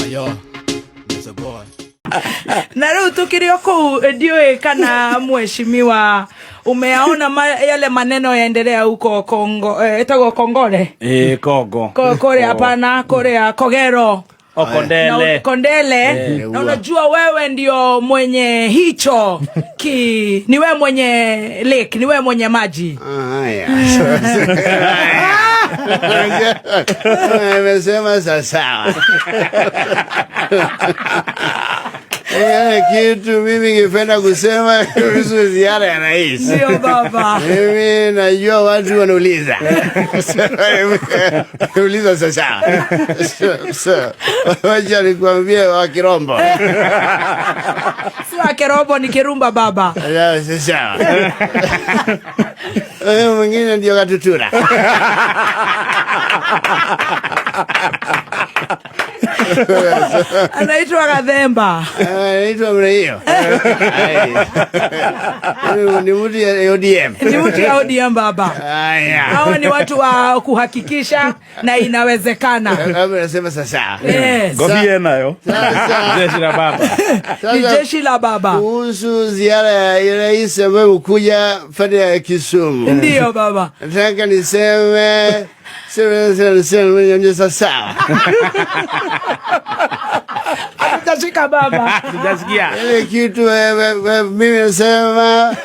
Yo, it's a boy. Na rĩu tũkĩrĩ o kũu, ndiũĩ kana mheshimiwa umeaona yale maneno yaendelea huko Kongo, etagwo Kongole. Kongo. Kore hapana, Korea Kogero. O Kondele. Na, Kondele. Na unajua wewe ndio mwenye hicho ki, ni wewe mwenye lake, ni wewe mwenye maji. Haya. Nimesema sawa. Kitu mimi ningependa kusema kuhusu ziara ya rais. Ndio baba. Mimi najua watu wanauliza. Uliza sasa. Wacha nikwambie wa Kirombo. Si wa Kirombo, ni Kirumba baba. Sasa. Mwingine ndio Katutura. Anaitwa Gathemba. Anaitwa mna hiyo. Ni mtu ya ODM. Ni mtu ya ODM baba. Haya. Hawa ni watu wa kuhakikisha na inawezekana. Hapo nasema sasa. Yes. Ngobie nayo. Sasa. Jeshi la baba. Ni jeshi la baba. Kuhusu ziara ya rais ambaye kuja pande ya Kisumu. Ndio baba. Nataka niseme sema sema sema sema sasa. Hatujashika baba. Hatujasikia. Ile kitu mimi nasema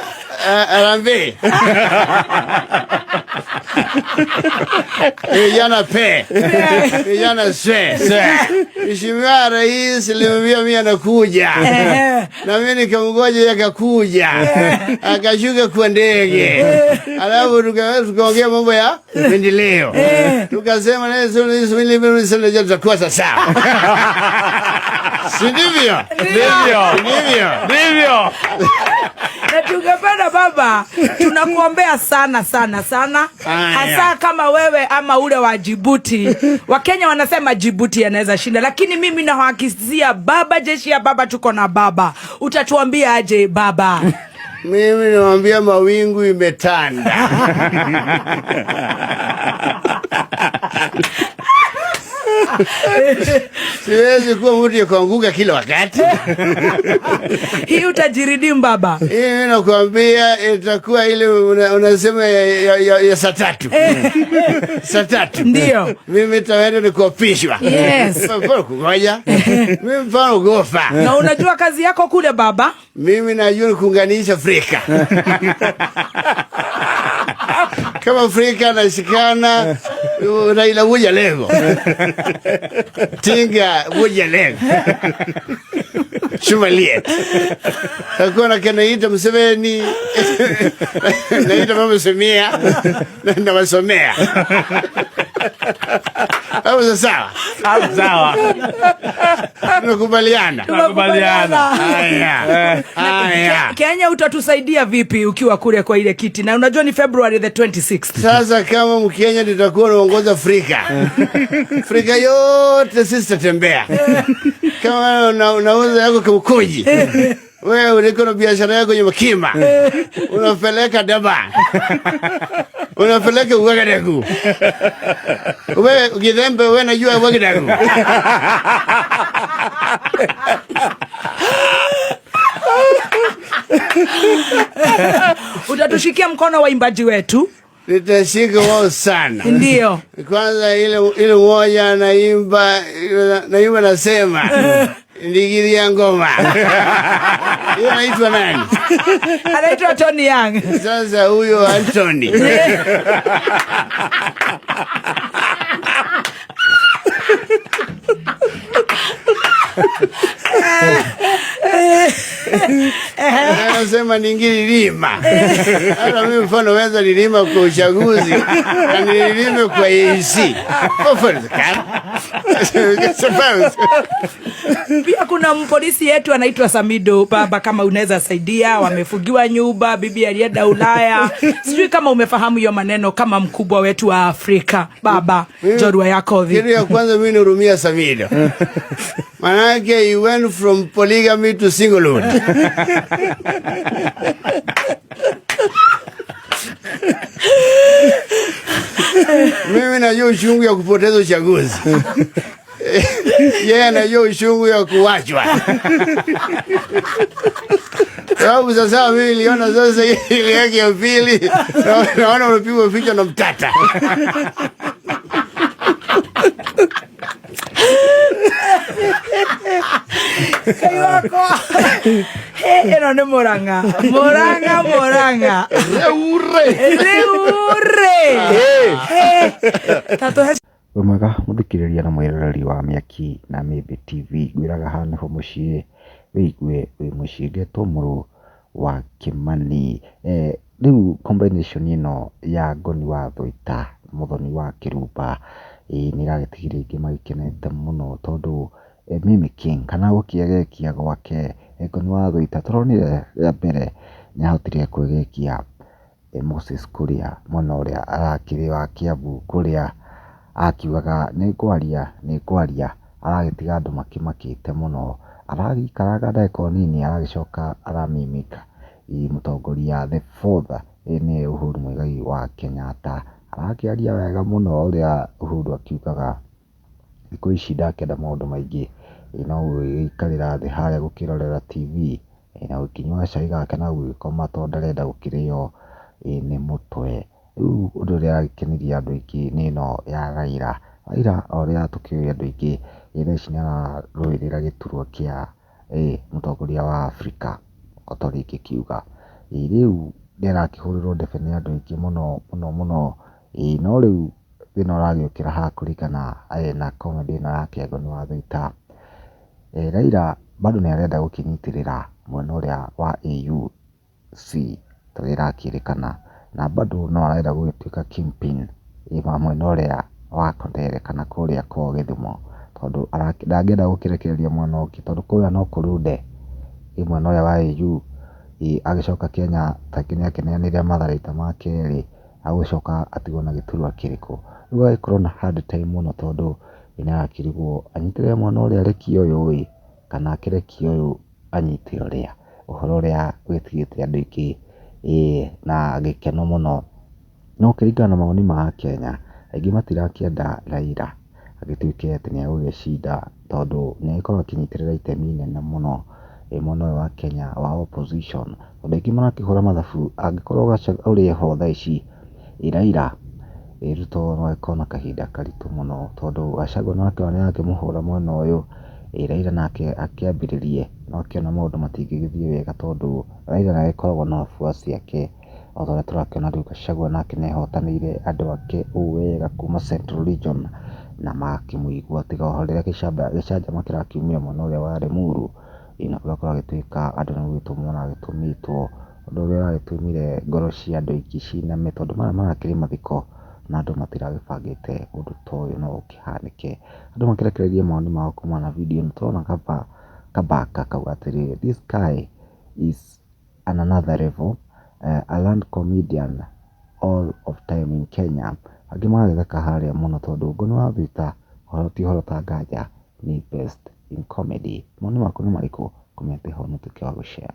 harambee. Vijana pe. Vijana se. Mheshimiwa Rais alimwambia mimi anakuja. Na mimi nikamgoja yeye akakuja. Akashuka kwa ndege. Alafu tukaongea mambo ya maendeleo. Tukasema na sisi sisi sisi sisi tutakuwa sasa. Si ndivyo? Ndivyo. Ndivyo. Ndivyo. Na tungependa baba, tunakuombea sana sana sana. Aya. Hasa kama wewe ama ule wa Djibouti. Wakenya wanasema Djibouti anaweza shinda, lakini mimi nawahakikishia baba, jeshi ya baba, tuko na baba. Utatuambia aje baba? Mimi nawaambia mawingu imetanda. Siwezi kuwa mtu ya kuanguka kila wakati. Hii utajiridimu baba. Hii mimi nakwambia itakuwa ile unasema ya saa tatu. Saa tatu. Ndio. Mimi nitaenda ni kuapishwa. Yes. Mfano kungoja. Mimi mfano gofa. Na unajua kazi yako kule baba? Mimi najua ni kuunganisha Afrika. Kama Afrika nashikana, Raila vuja lego. Tinga vuja lego. Shumaliet. Hakuna kanaita Museveni. Naita Mama Samia. Na wasomea. Hapo sawa. Hapo sawa. Tunakubaliana. Tunakubaliana. Haya. Haya. Kenya utatusaidia vipi ukiwa kule kwa ile kiti? Na unajua ni February the 26th. Sasa kama Mkenya tutakuwa tunaongoza Afrika. Afrika yote sisi tutatembea. Kama unauza yako kumkuji. Wewe uliko na biashara yako nyuma kima. Unapeleka Daba. Unapeleka Ouagadougou. Wewe Githembe, wewe najua Ouagadougou. Utatushikia mkono waimbaji wetu? Nitashika wao sana. Ndio. Kwanza ile moja naimba nasema Ndigiri ya ngoma. Hiyo anaitwa nani? Anaitwa Tony Young. Sasa huyo Anthony. Anasema ningililima. Hata mimi mfano weza nilima kwa uchaguzi na nililime kwa ANC. Pia kuna mpolisi yetu anaitwa Samido baba, kama unaweza saidia, wamefugiwa nyumba, bibi alienda Ulaya. Sijui kama umefahamu hiyo maneno kama mkubwa wetu wa Afrika baba, Jorwa Yakovi. Kitu ya kwanza mimi nihurumia Samido. Manake he went from polygamy to singlehood. Mimi najua uchungu ya kupoteza uchaguzi. Yeye anajua uchungu ya kuwachwa. Sababu sasa mimi niliona sasa ile yake ya pili, naona unapigwa picha na mtata. Ngai wakwa. Ĩno nĩ Mũrang'a, Mũrang'a, Mũrang'a. Reure. Rĩu rĩ. Ta tũhe Wĩ mwega mũthikĩrĩria na mwĩroreri wa Mĩaki na Mĩmbi TV, ngwĩraga haha nĩho mũciĩ wĩigue wĩ mũciĩ, ngetwo mũrũ wa Kĩmani. Rĩu combination ĩno ya Ngoni wa Thwaita na Mũthoni wa Kĩrumba nĩ ĩragĩtigire aingĩ magĩkenete mũno tondũ mimicking kana gũkĩegekia gwake Ngoni wa Thwaita tũronire rĩa mbere nĩ ahotire kwĩgekia Moses Kuria mwena ũrĩa arakĩrĩ wa Kiambu kũrĩa akiugaga nĩ ngwaria nĩ ngwaria aragĩtiga andũ makĩmakĩte mũno, aragĩikaranga ndagĩka o nini aragĩcoka aramimic mũtongoria the fourth nĩwe Uhuru Muigai wa Kenyatta. Arakĩaria wega mũno ũrĩa Uhuru akiugaga thikũ ici ndakĩenda maũndũ maingĩ, no gwĩikarĩra thĩ harĩa gũkĩrorera TV na gũkĩnyua gacai gake na gũgĩkoma tondũ ndarenda gũkĩrĩo nĩ mũtwe. Rĩu ũndũ ũrĩa ũragĩkenirie andũ aingĩ nĩ ĩno ya Raila. Raila o ũrĩa tũkĩũĩ andũ aingĩ thaa ici nĩ ararũĩrĩra gĩturwa kĩa mũtongoria wa Afrika o ta ũrĩa ingĩkiuga. Rĩu nĩ arakĩhũrĩrwo ndebe nĩ andũ aingĩ mũno mũno mũno, no rĩu thĩna ũragĩũkĩra haha kũringana na comedy ĩno yake Ngoni wa Thwaita. Raila bado nĩ arenda gũkĩnyitĩrĩra mwena ũrĩa wa AUC ta ũrĩa ĩrakĩrĩkana, na bado no arenda gũgĩtuĩka kingpin wa mwena ũrĩa wa Kondere kana kũrĩa kwao Gĩthumo, tondũ ndangĩenda gũkĩrekereria mwena ũngĩ tondũ kũrĩa no kũrunde, mwena ũrĩa wa AU agĩcoka Kenya tarĩngĩ nĩ akĩneanire matharaita make rĩ, agũcoka atigwo na gĩturwa kĩrĩkũ. Rĩu agagĩkorwo na hard time mũno tondũ nĩ arakĩrigwo anyitĩrĩre mwena ũrĩa arekie ũyũ ĩ, kana akĩrekie ũyũ anyite ũrĩa. Ũhoro ũrĩa ũgĩtigĩte andũ aingĩ na gĩkeno mũno. No kũringana na mawoni ma akenya, aingĩ matirakĩenda Raila agĩtuĩke atĩ nĩ egũgĩcinda tondũ nĩ agĩkoragwo akĩnyitĩrĩra itemi inene mũno mwena ũyũ wa Kenya wa opposition. Tondũ aingĩ marakĩhũra mathabu angĩkorwo Gachagua ũrĩa eho thaa ici Raila, Ruto no agĩkorwo na kahinda karitũ mũno tondũ Gachagua nake nĩ arakĩmũhũra mwena ũyũ, Raila nake akĩambĩrĩrie no akĩona maũndũ matingĩgĩthiĩ wega tondũ Raila nĩ agĩkoragwo na wafuasi ake o ta ũrĩa tũrakĩona rĩu Gachagua nake nĩ ehotanĩire andũ ake ũũ wega kuma Central Region na magakĩmũigua tiga o rĩrĩa gĩcanjama kĩrakiumire mwena ũrĩa wa Limuru na kũrĩa kũragĩtuĩka andũ nĩ gũgĩtũmwo maragĩtũmĩtwo, ũndũ ũrĩa ũragĩtũmire ngoro cia andũ aingĩ ciname tondũ maya marakĩrĩ mathiko na andũ matiragĩbangĩte ũndũ ta ũyũ no ũkĩhanĩke. Andũ makĩrekereria mawoni mao kumana na video ĩno tũrona Kabaka akauga atĩrĩrĩ, this guy is on another level, a land comedian all of time in Kenya. Angĩ magagĩtheka harĩa mũno tondũ Ngoni wa Thwaita ũhoro ti ũhoro ta nganja nĩ best in comedy. Mawoni maku nĩ marĩkũ? Comment ho na ũtuĩke wa gũshare.